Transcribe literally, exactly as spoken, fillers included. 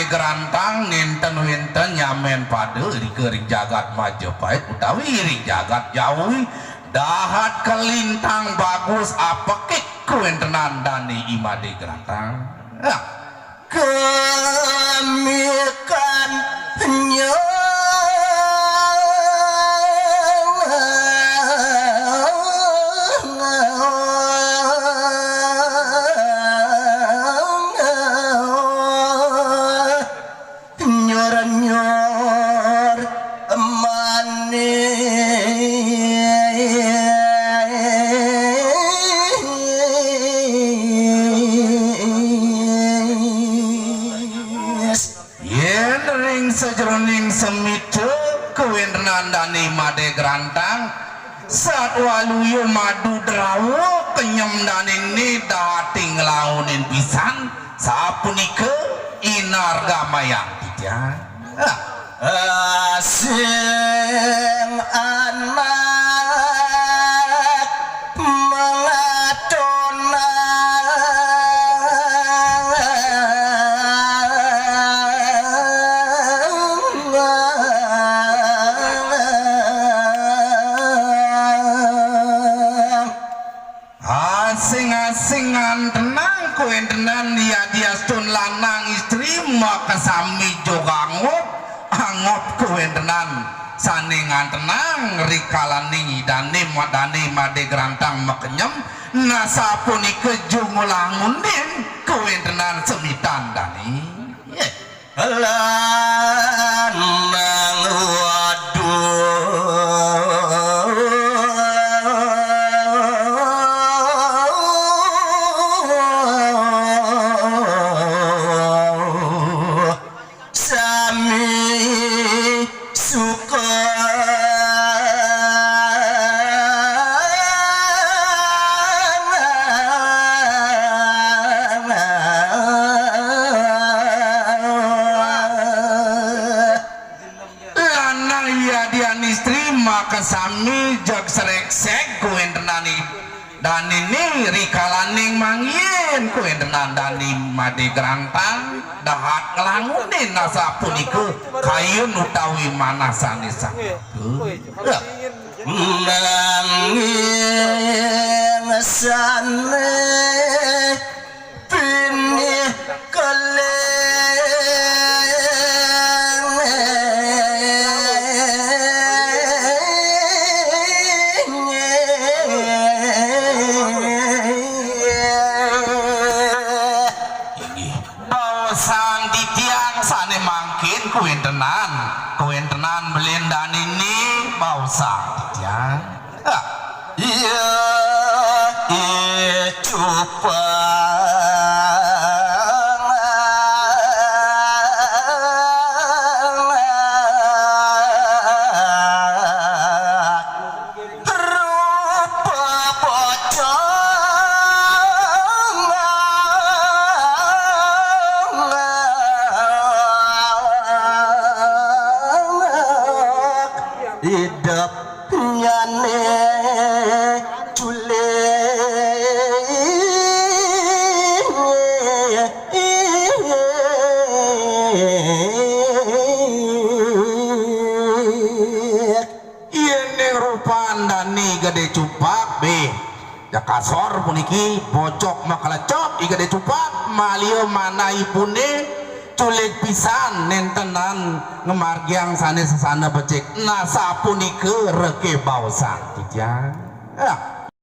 Grantang nénten wénten nyamén pada irika ring jagat Majapahit utawi ring jagat Jawi, dahat kalintang bagus apekik kawéntenan dané I Madé Grantang. Nah, kamikan nyo. Nyor-nyor manis. Yén ring sajeroning semita kawéntenan dané Madé Grantang, satwaluya madu drawa kenyem dané né dahating nglawanin pisan, sapunika inargamayang titiang. Ah. Sing anak mangatonang. Asing-asing ngantenang kawéntenan yadiastun lanang istri makasami jog angob, angob kawéntenan sané ngantenang rikalaning Idané Madé Grantang makenyem, nasapunika jumlah ngundin kawéntenan semitan dané. Lanang waduh sami suka. Lanang yadian istri makasami jag sreksek kuwéntenan i-, dané né rikalaning manggihin kuwéntenan dané Madé Grantang dahat nglangunin asapunika kayun utawi manah sané sang. Nanging sané pinih keleng. Inggih. Baosang titiang sané mangkin kuwéntenan, kuwéntenan beliné dané né baosang titiang. Ah. Iya, iya, cupang. Rupa pocong idep nyané culik. Yéning rupan dané Gedé Cupak, bé, ya kasor puniki, bocok makalecok I Gedé Cupak, maliha manah ipuné culik pisan néntenan ngamargiang sané sasana becik. Nah, sapunika reké baosang titiang. Ya.